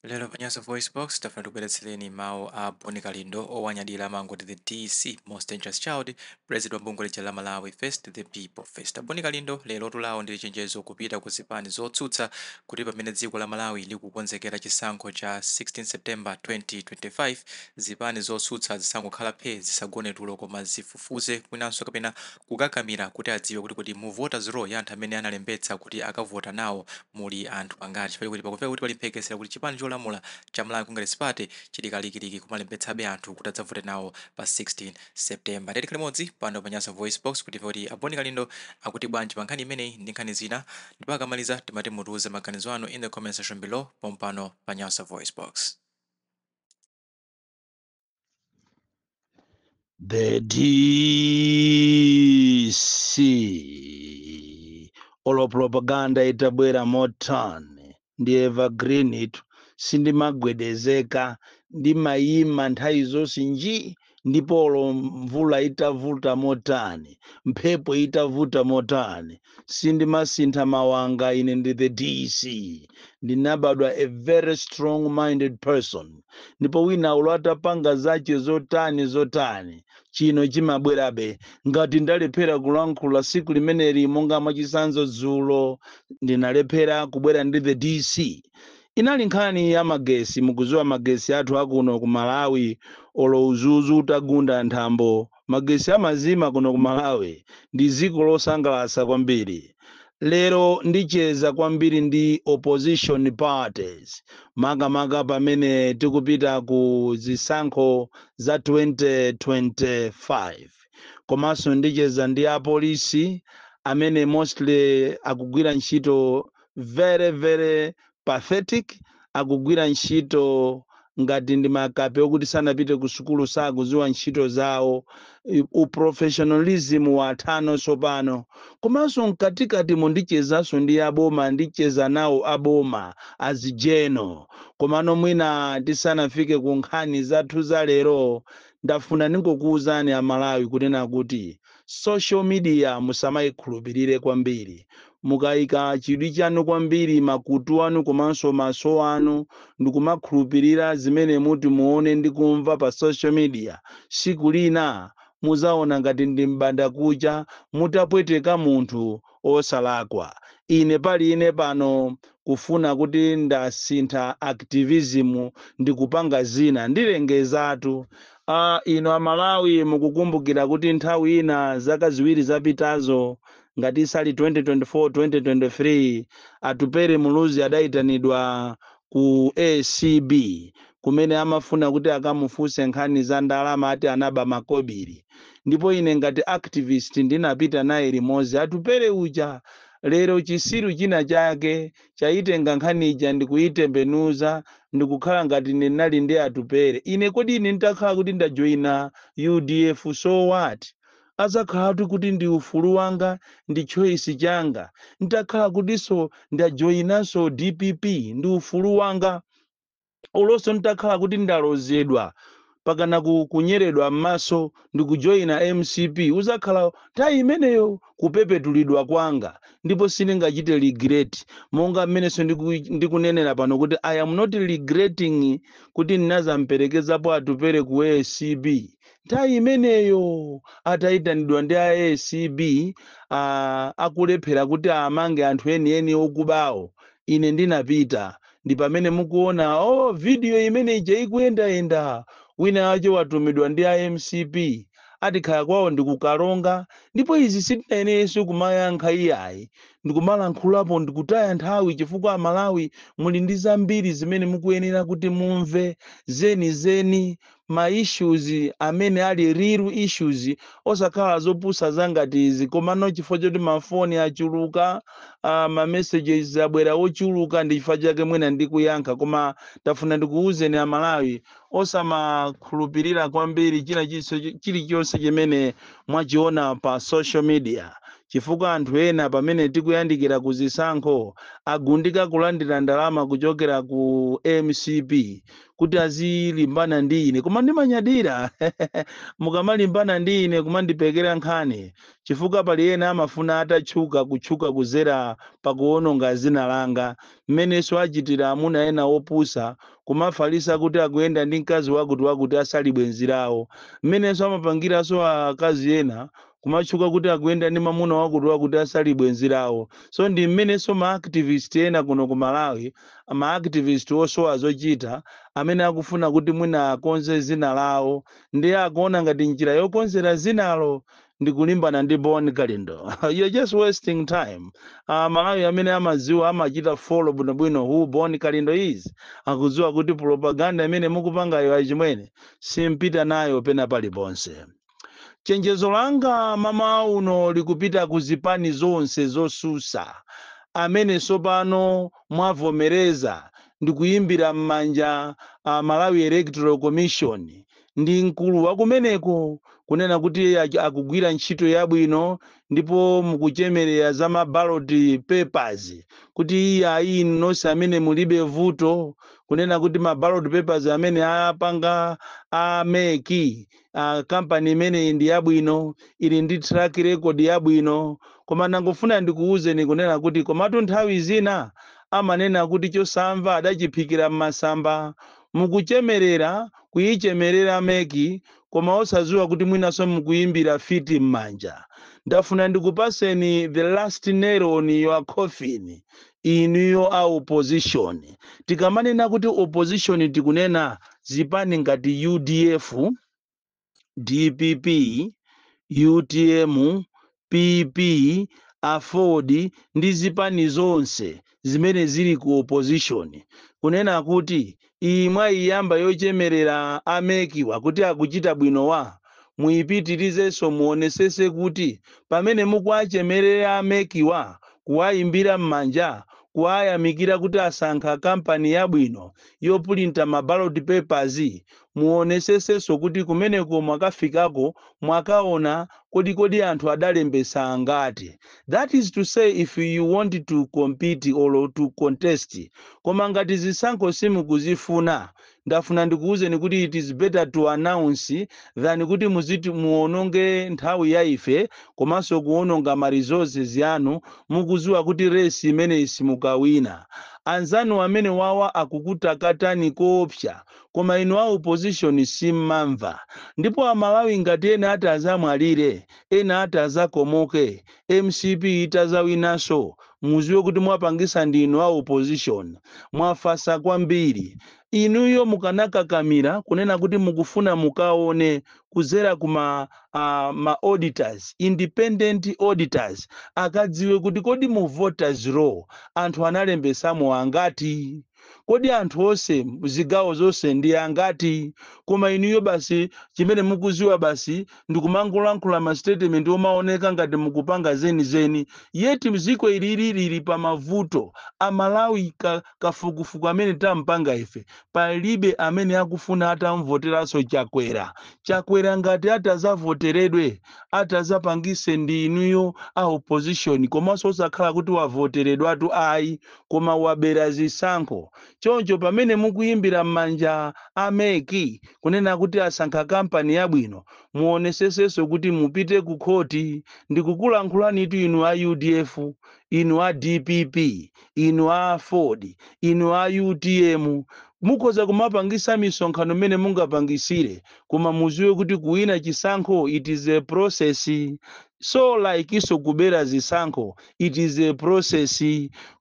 Lero pa Nyasa VoiceBox tafuna tikubweretsereni mawu a Bon Kalindo owanyadira amangoti the DC Most Dangerous Child, president wa bungwe lija la Malawi First, the People First. Bon Kalindo lero tulawo ndi chenjezo kupita ku zipani zotsutsa kuti pamene dziko la Malawi likukonzekera chisankho cha 16 September 2025, zipani zotsutsa zisangokhala phe, zisagone tulo, koma zifufuze kwinanso kapena kukakamira kuti adziwe kuti mu voters roll ya anthu amene analembetsa kuti akavota nawo muli anthu angati, chifukwa kuti pakumveka kuti pali mphekesera kuti chipani cholamula cha Malawi Congress Party chili kalikiliki kumalembetsabe anthu kuti adzavote nawo pa 16 September. Tiyeni limodzi pano pa Nyasa Voice Box kuti kuti a Bon Kalindo akuti bwanji pa nkhani imeneyi ndi nkhani zina, ndipo akamaliza timati mutiuze maganizo anu in the comment section below pompano pa Nyasa Voice Box. The DC, olo propaganda itabwera motani, ndi evergreen itu, sindimagwedezeka, ndimayima nthawi zonse nji. Ndipo olo mvula itavuta motani, mphepo itavuta motani, sindimasintha mawanga. Ine ndi the DC, ndinabadwa a very strong minded person. Ndipo wina ulo atapanga zace zotani zotani, chino chimabwerabe. Ngati ndalephera kulankhula siku limeneli, monga mwachisanzo dzulo ndinalephera kubwera ndi the DC, inali nkhani ya magesi. Mukuziwa magesi athu akuno ku Malawi, olo uzuzu utagunda nthambo, magesi amazima. Kuno ku Malawi ndi dziko losangalatsa kwambiri. Lero ndicheza kwambiri ndi opposition parties, makamaka pamene tikupita ku zisankho za 2025. Komanso ndicheza ndi apolisi amene mostly akugwira ntchito very very pathetic, akugwira ntchito ngati ndi makape okuti sanapite ku sukulu, sakuziwa ntchito zawo. Uprofessionalism wathano tsopano. Komanso mkatikati mundichezanso ndi aboma, ndicheza nawo aboma azijeno. Komano mwina tisanafike ku nkhani zathu za lero, ndafuna ningokuwuzani Amalawi kunena kuti social media musamayikhulupirire kwambiri. Mukayika chidwi chanu kwambiri, makutu anu komanso maso anu, ndikumakhulupirira zimene muti muone ndi kumva pa social media, siku lina muzaona ngati ndi mbanda kucha mutapweteka munthu osalakwa. Ine pali ine pano kufuna kuti ndasintha activism ndikupanga zina, ndilengezatu. Ino Amalawi mukukumbukira kuti nthawi ina zaka 2 zapitazo, ngati isali 2024 2023, Atupere Muluzi adayitanidwa ku ACB kumene amafuna kuti akamufunse nkhani za ndalama, ati anaba makobiri. Ndipo ine ngati activist ndinapita naye limodzi Atupere uja. Lero chisiru china chake chayitenga nkhani ija ndikuyitembenuza ndikukhala ngati ndinali ndi Atupere. Ine kodi ine nditakhala kuti ndajoyina UDF, so what? Azakhalatu kuti ndi ufulu wanga, ndi choice changa. Nditakhala kutinso ndajoyinanso DPP, ndi ufulu wanga. Olonso nditakhala kuti ndalozedwa pakana kunyeredwa m'maso ndikujoyina MCP, uzakhala nthawi imeneyo kupepetulidwa kwanga, ndipo sindingachite regret. Monga mmenenso ndikunenera pano kuti I am not regretting kuti ndinazamperekezapo Atupere ku ACB nthawi imeneyo atayitanidwa ndi a ACB, akulephera kuti amange anthu enieni okubawo. Ine ndinapita, ndi pamene mukuona video imene ija ikuyendayenda. Wina wache watumidwa ndi a MCP, atikhala kwawo ndikukalonga. Ndipo izi sitinayenerenso kumayankha iyayi, ndikumalankhulapo ndikutaya nthawi, chifukwa Amalawi muli ndi zambiri zimene mukuyenera kuti mumve zenizeni, ma issues amene ali real issues, osakhala zopusa zangati izi. Komano chifukwa choti mafoni achuluka, ma messages abwera ochuluka, ndi chifukwa chake mwina ndikuyankha. Koma tafuna ndikuwuzeni Amalawi, osamakhulupirira kwambiri china chilichonse chimene mwachiona pa social media, chifukwa Chifukwa anthu ena pamene tikuyandikira ku zisankho agundika kulandira ndalama kuchokera ku MCP kuti azilimbana ndi ine. Koma ndimanyadira mukamalimbana ndi ine, kumandipekera nkhani, chifukwa pali ena amafuna atatchuka, kutchuka kuzera pakuwononga zina langa, mmenenso achitira amuna ena opusa kumafalisa kuti akuyenda ndi mkazi wakuti wakuti asali bwenzi lawo, mmenenso amapangiranso akazi ena kumatchuka kuti akuyenda ndi mamuna wakuti wakuti asali bwenzi lawo. So ndi mmenenso ma activist ena kuno ku Malawi, ma activist osowa zochita amene akufuna kuti mwina akonze zina lawo, ndi akuona ngati njira yokonzera zinalo ndi kulimbana ndi Bon Kalindo. You're just wasting time. Malawi amene amadziwa, amachita follow bwinobwino who Bon Kalindo is, akudziwa kuti propaganda imene mukupangayo, achimwene, simpita nayo pena paliponse. Chenjezo langa mama uno likupita ku zipani zonse zosusa amene sopano mwavomereza ndi kuyimbira m'manja Malawi Electoral Commission ndi mkulu wakumeneko kunena kuti akugwira ntchito yabwino, ndipo mukuchemerera za ma ballot papers kuti iye ayi, nonse amene mulibe vuto kunena kuti ma ballot papers amene apanga a MEC, kampani imeneyi ndi yabwino, ili ndi track record yabwino. Koma nangofuna ndikuwuzeni kunena kuti komatu nthawi zina amanena kuti chosamva adachiphikira m'masamba. Mukuchemerera, kuyichemerera MEC, koma osadziwa kuti mwinanso mukuyimbira fiti m'manja. Ndafuna ndikupaseni the last nail on your coffin, inuyo a opposition. Tikamanena kuti opposition, tikunena zipani ngati UDF, DPP, UTM, PP, AFORD ndi zipani zonse zimene zili ku opposition, kunena kuti iyi mwayiyamba yochemerera a MEC wa kuti akuchita bwinowa, muyipitirizenso. Muonesese kuti pamene mukuachemerera a MEC wa, kuwayimbira m'manja, kuwayamikira kuti asankha kampani yabwino yopulinta ma ballot papers, muonesesenso kuti kumeneko mwakafikako, mwakaona kodi anthu adalembesa angati. That is to say, if you want to compete or to contest. Koma ngati zisankho simukuzifuna, ndafuna ndikuwuzeni kuti it is better to announce than kuti muziti muononge nthawi ya ife komanso kuononga ma resources yanu, mukuziwa kuti race imeneyi simukawina. Anzanu amene wawa akukutakatani koopsa, koma inu a opposition simmamva. Ndipo Amalawi, ngati ena ati azamwalire, ena ati azakomoke, MCP itazawinanso, muziwe kuti mwapangisa ndinu a opposition. Mwafasa kwambiri inuyo. Mukanakakamira kunena kuti mukufuna mukaone kuzera kuma ma auditors, independent auditors, akadziwe kuti kodi mu voters roll anthu analembesamo angati, kodi anthu onse zigawo zonse ndi angati. Koma inuyo basi chimene mukuziwa basi ndikumangolankhula ma statement omaoneka ngati mukupanga zenizeni, yet mziko ilili lili pa mavuto. Amalawi, kafukufuku amene tampanga ife, palibe amene akufuna atamvoteranso Chakwera. Chakwera ngati atazavoteredwe, atazapangise ndi inuyo a opposition, komanso osakhala kuti wavoteredwatu ayi, koma wabera zisankho. Choncho pamene mukuyimbira m'manja a MEC kunena kuti asankha kampani yabwino, muonesesenso kuti mupite ku khoti. Ndikukulankhulanitu inu a UDF, inu a DPP, inu a AFORD, inu a UTM. Mukhoza kumapangisa misonkhano mmene mungapangisire, koma muziwe kuti kuwina chisankho, it is a process. So like iso kubera zisankho, it is a process.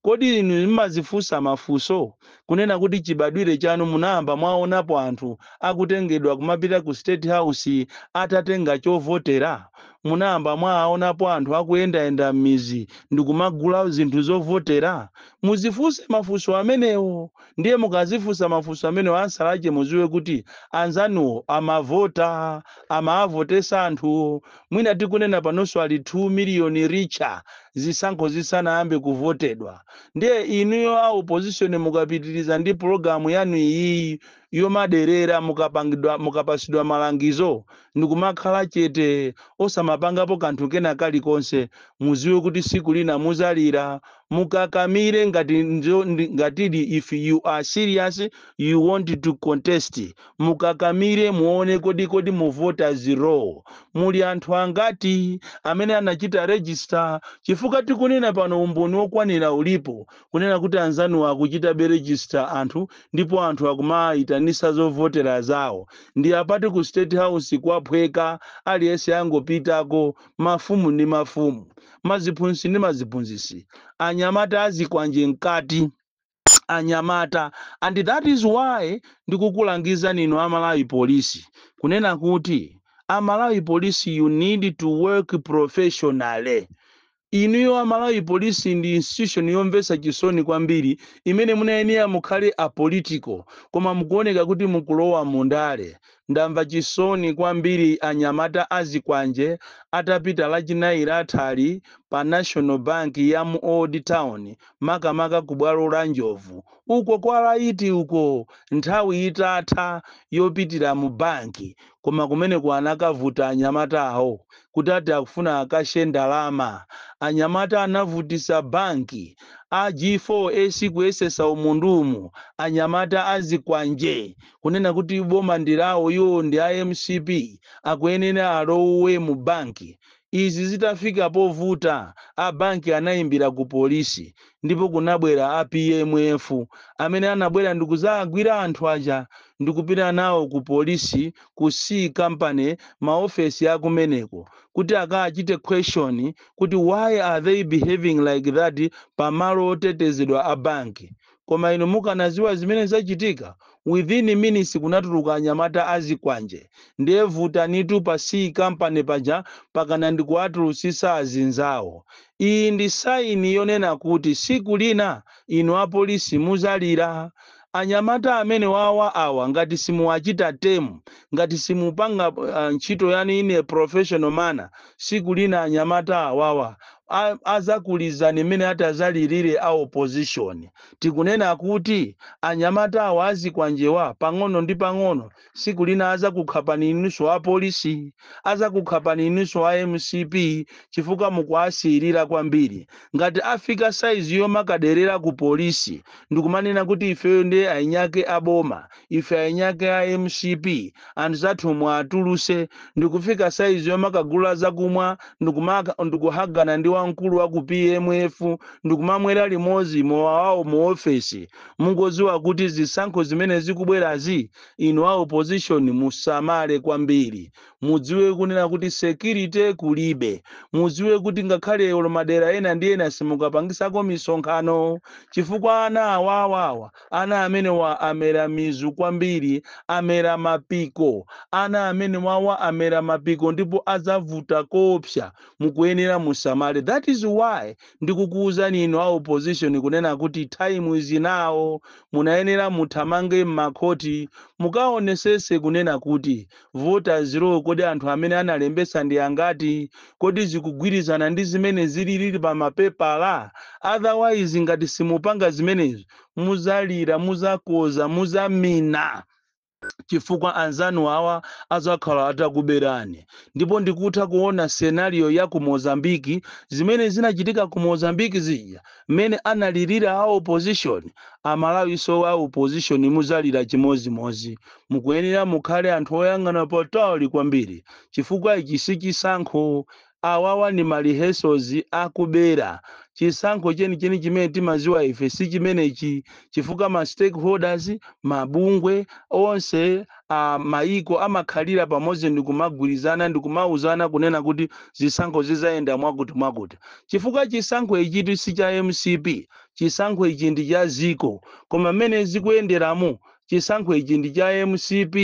Kodi inu mmazifunsa mafunso kunena kuti chibadwire chanu munayamba mwaonapo anthu akutengedwa kumapita ku State House atatenga chovotera? Munayamba mwaonapo anthu akuyendayenda m'mizi ndikumagula zinthu zovotera? Muzifunse mafunso amenewo. Ndiye mukazifunsa mafunso amenewo, ansalache muziwe kuti anzanuwo amavota, amaavotesa anthuwo. Mwina tikunena panonso ali 2 million richer Zisankho zisanayambe kuvotedwa, ndiye inuyo a opposition mukapitiriza ndi pologalamu yanu iyi yomaderera, mukapangidwa, mukapasidwa malangizo ndikumakhala chete, osamapangapo kanthu kena kalikonse, muziwe kuti siku lina muzalira. Mukakamire ngati ngatidi if you are serious, you want to contest, mukakamire muone kodi mu voters roll muli anthu angati amene anachita register, chifukwa tikunena pano umboni wokwanira ulipo kunena kuti anzanu akuchita be register anthu, ndipo anthu akumayitanisa zovotera zawo. Ndi apati ku State House kwaphweka, aliyense angopitako, mafumu ndi mafumu, maziphunzitsi ndi maziphunzitsi, anyamata azikwanje mkati, anyamata. And that is why ndikukulangizani inu Amalawi Polisi kunena kuti, Amalawi Polisi, you need to work professionally. Inuyo Amalawi Polisi ndi institution yomvetsa chisoni kwambiri imene munayenera mukhale apolitical, koma mukuoneka kuti mukulowa mundale. Ndamva chisoni kwambiri anyamata azikwanje atapita Lachinayi lathali pa National Bank ya mu Old Town, makamaka ku bwalo la Njovu uko kwa Laiti uko, nthawi itatha yopitira mu banki, koma kumeneko anakavuta anyamata awo kuti ati akufuna akashe ndalama. Anyamata anavutisa banki, a G4S kuyesesa umundumu, anyamata azikwanje kunena kuti boma ndilawo, iwo ndi a MCP, akuyenera alowe mu banki. Izi zitafika povuta, a banki anayimbira ku polisi, ndipo kunabwera a PMF amene anabwera ndikuzagwira anthu aja ndikupita nawo ku polisi ku C Company, maofesi akumeneko, kuti akachite question kuti why are they behaving like that pamalo otetezedwa a banki. Koma inu mukanaziwa zimene zachitika, within minutes kunatuluka anyamata azikwanje, ndiye vutanitu pa C Company paja pakana ndikuwatulusisa azinzawo. Iyi ndi sign yonena kuti siku lina inu apolisi muzalira. Anyamata amene wawa awa, ngati simuwachita tame, ngati simupanga ntchito yanu in a professional manner, siku lina anyamata awawa azakulizani imene atazalirire a opposition. Tikunena kuti anyamata awa azikwanjewa, pang'ono ndi pang'ono siku lina azakukhapani inunso apolisi, azakukhapani inunso a MCP, chifukwa mukuasiyirira kwambiri. Ngati afika saizi yomakaderera ku polisi ndikumanena kuti ifeyo ndi ainyake aboma, ife ainyake a MCP, anthu zathu mwatuluse, ndikufika saizi yomakagula zakumwa, ndikuhagana ndi wamkulu wa ku PMF, ndikumamwera limodzi mowa wawo mu ofesi, mungoziwa kuti zisankho zimene zikubwerazi, inu a opposition musamale kwambiri. Mudziwe kunena kuti security kulibe. Mudziwe kuti ngakhale olo madera ena ndi ena simukapangisako misonkhano, chifukwa ana awawawa, ana amene wa amera mizu kwambiri, amera mapiko. Ana amene wawa amera mapiko ndipo adzavuta koopsa. Mukuyenera musamale. That is why ndikukuwuzani inu a opposition kunena kuti time is now. Munayenera muthamange m'makhoti, mukaonesese kunena kuti voters roll, kodi anthu amene analembesa ndi angati? Kodi zikugwirizana ndi zimene zilili pa mapepala? Otherwise, ngati simupanga zimenezo, muzalira, muzakoza, muzamina, chifukwa anzanu awa azakhala atakuberani. Ndipo ndikutha kuona scenario ya ku Mozambiki, zimene zinachitika ku Mozambiki zija, mmene analirira a opposition. Amalawiso a opposition muzalira chimozimozi. Mukuyenera mukhale anthu oyang'ana patali kwambiri, chifukwa ichi si chisankho. Awawa ni ma rehearsals akubera. Chisankho chenicheni chimene timaziwa ife si chimenechi, chifukwa ma stakeholders, mabungwe onse a maiko amakhalira pamodzi ndikumagwirizana, ndikumauzana kunena kuti zisankho zizayenda mwakuti mwakuti, chifukwa chisankho ichitu si cha MCP. Chisankho ichi ndi cha ziko, koma mmene zikuyenderamo, chisankho ichi ndi cha MCP.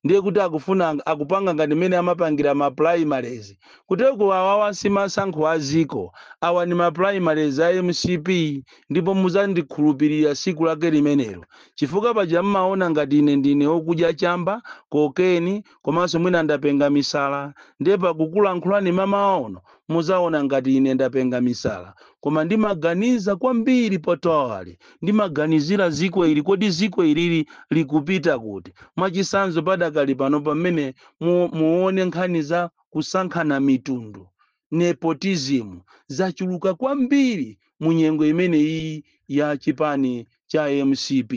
Ndiye kuti akufuna akupanga ngati mmene amapangira ma primaries kuteko. Awawa si masankho a ziko, awa ni ma primaries a MCP. Ndipo muzandikhulupirira siku lake limenelo, chifukwa paja mmaona ngati ine ndine wokudya chamba, cocaine, komanso mwina ndapenga misala. Ndiye pakukulankhulani mamaono muzaona ngati ine ndapenga misala, koma ndimaganiza kwambiri patali, ndimaganizira ziko ili. Kodi ziko ilili likupita kuti? Mwachisanzo, padakali pano pamene muone nkhani za kusankhana mitundu, nepotism, zachuluka kwambiri mu nyengo imene iyi ya chipani cha MCP.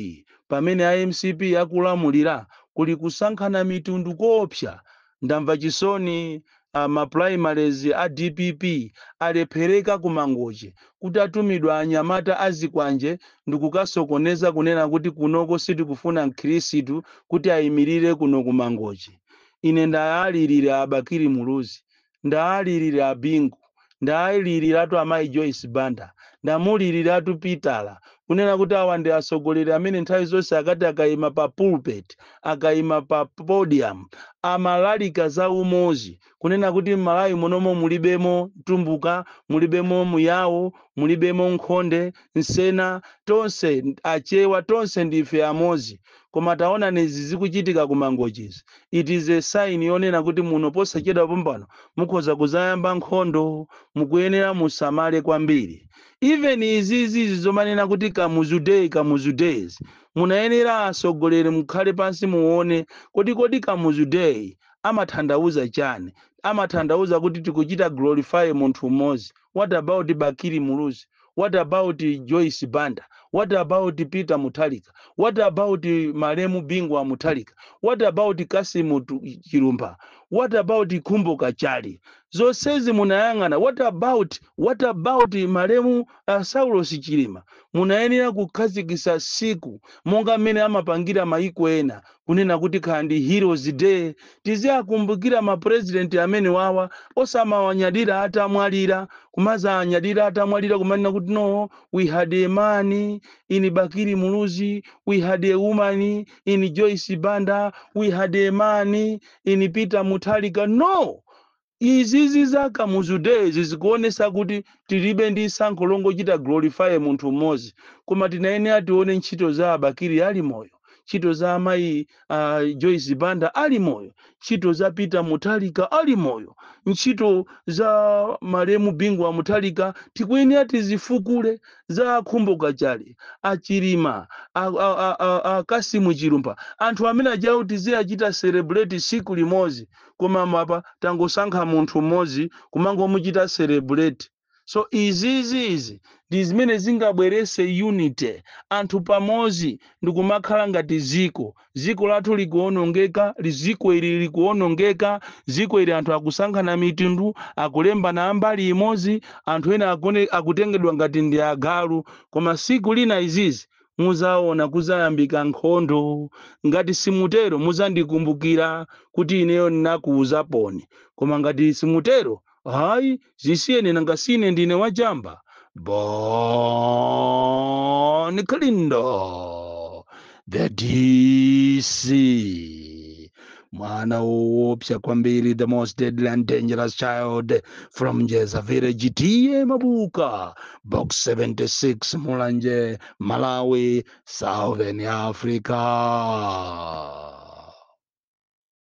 Pamene a MCP akulamulira, kuli kusankhana mitundu koopsa. Ndamva chisoni, ma primaries a DPP alephereka ku Mangochi, kuti atumidwa anyamata azikwanje ndikukasokoneza, kunena kuti kunoko sitikufuna mkhirisitu kuti ayimirire kuno ku Mangochi. Ine ndayalirira Abakiri Muluzi, ndayalirira Abingu, ndayaliriratu amayi Joyce Banda, ndamuliriratu Pitala, kunena kuti awa ndi atsogoleri amene nthawi zonse akati akayima pa pulpit, akayima pa podium, amalalika za umozi, kunena kuti m'Malawi munomo mulibemo Mtumbuka, mulibemo Muyawo, mulibemo Nkhonde, Nsena, tonse Achewa, tonse ndife amozi. Koma taona izi zikuchitika ku Mangochizi, it is a sign yonena kuti muno posachedwa pompano mukhoza kuzayamba nkhondo. Mukuyenera musamale kwambiri. Even izizi zomanena kuti Kamuzu Day, Kamuzu Days, munayenera atsogoleri mukhale pansi muone kodi Kamuzu Day amatanthauza chani? Amatanthauza kuti tikuchita glorify munthu mmodzi. What about Bakiri Muluzi? What about Joyce Banda? What about Peter Mutharika? What about malemu Bingu wa Mutharika? What about Kasimu Chilumba? What about Khumbo Kachali? Zonsezi munayang'ana? What about malemu Saulos Chilima? Munayenera kukhazikitsa siku monga mmene amapangira maiko ena, kunena kuti khandi Heroes Day, tiziakumbukira mapresident amene wawa, osamawanyadira atamwalira, kumazanyadira atamwalira, kumanena kuti no, we had a man in Bakiri Muluzi, we had a woman in Joyce Banda, we had a man in Peter Mutharika. No, izizi za Kamuzu Days zikuonesa kuti tilibe ndi sankho longochita glorify munthu mmodzi, koma tinayenera tione ntchito za Abakiri ali moyo, ntchito za amayi Joyce Banda ali moyo, ntchito za Peter Mutharika ali moyo, ntchito za malemu Bingu wa Mutharika. Tikuyenera tizifukule za Akhumbo Kachali, Achilima, a Kasimu Chilumba, anthu amene ajawo tiziyachita celebrate siku limodzi. Koma mapa tangosankha munthu mmodzi kumangomuchita celebrate. So izizi izi ndi zimene zingabwerese unity, anthu pamodzi ndikumakhala ngati ziko. Ziko lathu likuonongeka, ziko ili likuonongeka. Ziko ili anthu akusankhana mitundu, akulembana ambali imodzi, anthu ena akutengedwa ngati ndi agalu. Koma siku lina izizi muzaona kuzayambika nkhondo. Ngati simutero, muzandikumbukira kuti ineyo ndinakuwuzaponi. Koma ngati simutero, hayi, zisiyeni, nanga sine ndine wachamba. Bon Kalindo, the DC, mwana woopsa kwambiri, the most deadly and dangerous child from Njeza Village, T/A Mabuka, Box 76, Mulanje, Malawi, Southern Africa.